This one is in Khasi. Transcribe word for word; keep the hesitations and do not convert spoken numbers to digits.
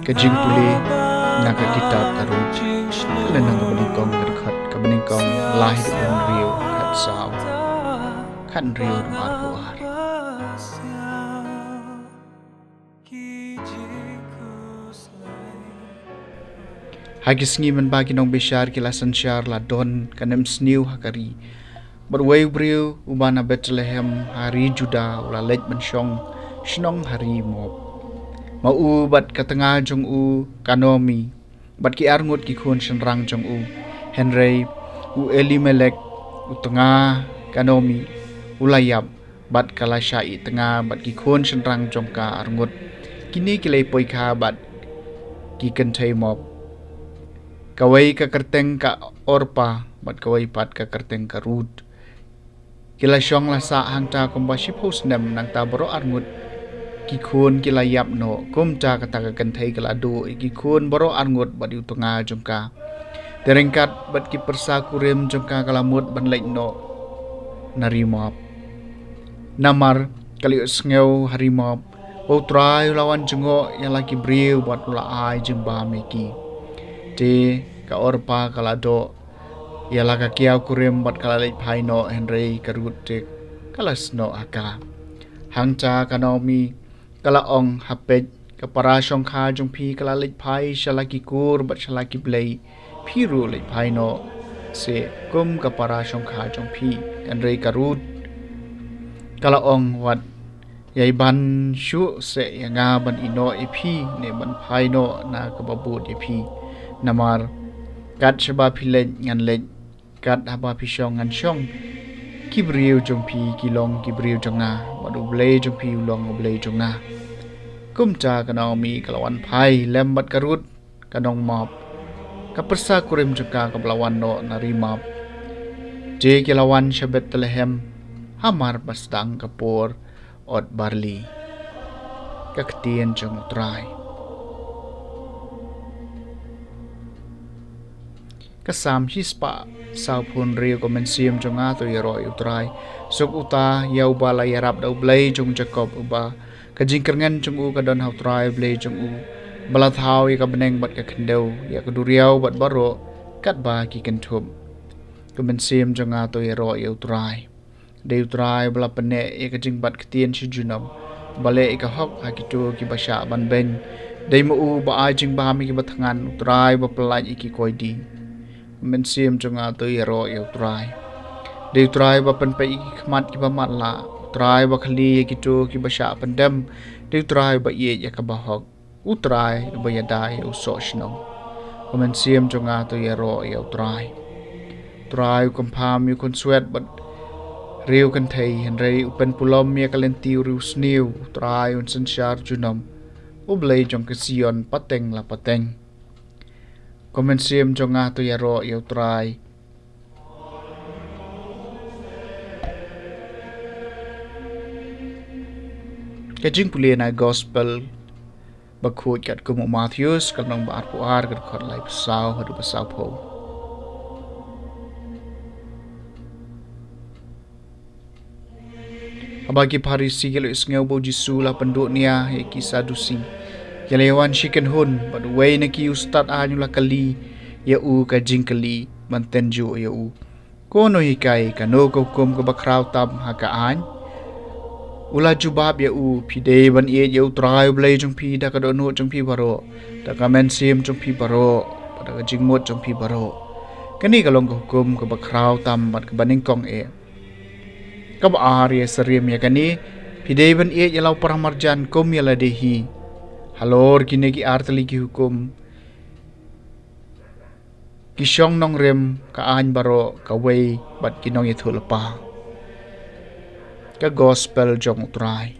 Ka jingpule na ka kitab ka Ruth, ka lynnong kaba nyngkong, ka dkhot kaba nyngkong, lai haduh hynriew, khatsaw, khathynriew, arphew ar. Ha ki sngi mynba ki nongbishar ki la synshar, la don ka nemsniew ha ka ri. Bad uwei u briew uba na Bethlehem ha ri Juda u la leit ban shong shnong ha ri Moab. Ma u bad ka tnga jong u ka Naomi, bad ki arngut ki khun shynrang jong u. Hynrei u Elimelek, u tnga ka Naomi, u la ïap, bad ka la shah ïeh tnga bad ki khun shynrang jong ka arngut. Kine ki la ïa poi kha bad ki kynthei Moab. Kawei ka kyrteng ka Orpa, bad kawei pat ka kyrteng ka Ruth. Ki la shong la sah hangta kumba shiphew snem, nangta baroh arngut ki khun ki la ïap noh. Kumta kata ka kynthei ka la duh ïa ki khun baroh arngut bad ïa u tnga jong ka. Te ryngkat bad ki pyrsa kurim jong ka, ka la mut ban leit noh na ri Moab. Namar ka la ïohsngew ha ri Moab ba U Trai u la wan jngoh ïa la ki briew bad u la ai jingbam ïa ki. Te ka Orpa ka la doh ïa la ka kiaw kurim bad ka la leit phai noh, hynrei ka Ruth te ka la snoh ha ka. Hangta ka Naomi ka la ong, ha peit, ka para shongkha jong phi ka la leit phai sha la ki kur bad sha la ki blei, phi ruh leit phai noh seh kum ka para shongkha jong phi. Hynrei ka Ruth ka la ong, wat ïai ban shuh seh ïa nga ban ïeh noh ïa phi ne ban phai noh na kaba bud ïa phi. Namar kat shaba phi leit ngan leit, kat haba phi shong ngan shong. Ki briew jong phi ki long ki briew jong nga, bad U Blei jong phi u long U Blei jong nga. Kumta ka Naomi ka la wan phai lem bad ka Ruth ka nong Moab, ka pyrsa kurim jong ka kaba la wan noh na ri Moab. Te ki la wan sha Bethlehem hamar ba sdang ka por ot barli. Ka ktien jong U Trai. Ka Salm shispah sawphew hynriew. Ko Mynsiem jong nga, to ïaroh ïa U Trai. Suk uta ïa uba la ïarap da U Blei jong Jakob, uba ka jingkyrngen jong u ka don ha U Trai U Blei jong u, ba la thaw ïa ka bneng bad ka khyndew, ïa ka duriaw bad baroh katba ki kynthup. Ko Mynsiem jong nga, to ïaroh ïa U Trai. Dei U Trai ba la pynneh ïa ka jingbat ktien shi junom, ba leh ïa ka hok ha kito kiba shah ban beiñ. Dei ma u ba ai jingbam ïa kiba thngan, U Trai ba pyllait ïa ki koidi. Mynsiem jong nga, to ïaroh ïa U Trai. Dei U Trai ba pynpeit ïa ki khmat kiba matlah, U Trai ba khylli ïa kito kiba shah pyndem. Dei U Trai ba ïeit ïa kaba hok, U Trai uba ïada ïa u soh shnong. Ko Mynsiem jong nga, to ïaroh ïa U Trai. U Trai u kynpham ïa u khunswet bad riew kynthei, hynrei u pynpulom ïa ka lynti u riewsniew. U Trai un synshar junom, U Blei jong ka Sion, pateng la pateng. Ko Mynsiem jong nga, to ïaroh ïa U Trai. Ka jingpule na Gospel bakhuid katkum u Mathaios, ka lynnong ba arphew ar, ka dkhot laiphew saw haduh ba sawphew. Haba ki Pharisi ki la ïohsngew ba U Jisu u la pynduh nia ïa ki Sadusi, ki la ïawan shi kynhun, bad uwei na ki u stad aiñ u la kylli ïa u ka jingkylli ban tynjuh ïa u. Ko nonghikai, kano ka hukum kaba khraw tam ha ka aiñ? U la jubab ïa u, phi dei ban ïeit ïa U Trai U Blei jong phi da ka dohnud jong phi baroh, da ka mynsiem jong phi baroh, bad da ka jingmut jong phi baroh. Kane ka long ka hukum kaba khraw tam bad kaba nyngkong eh. Kaba ar ïasyriem ïa kane, phi dei ban ïeit ïa la u paramarjan kum ïa lade hi. Halor kine ki ar tylli ki hukum, ki shong nongrim ka aiñ baroh kawei bad ki nongïathuhlypa. Ka Gospel jong U Trai.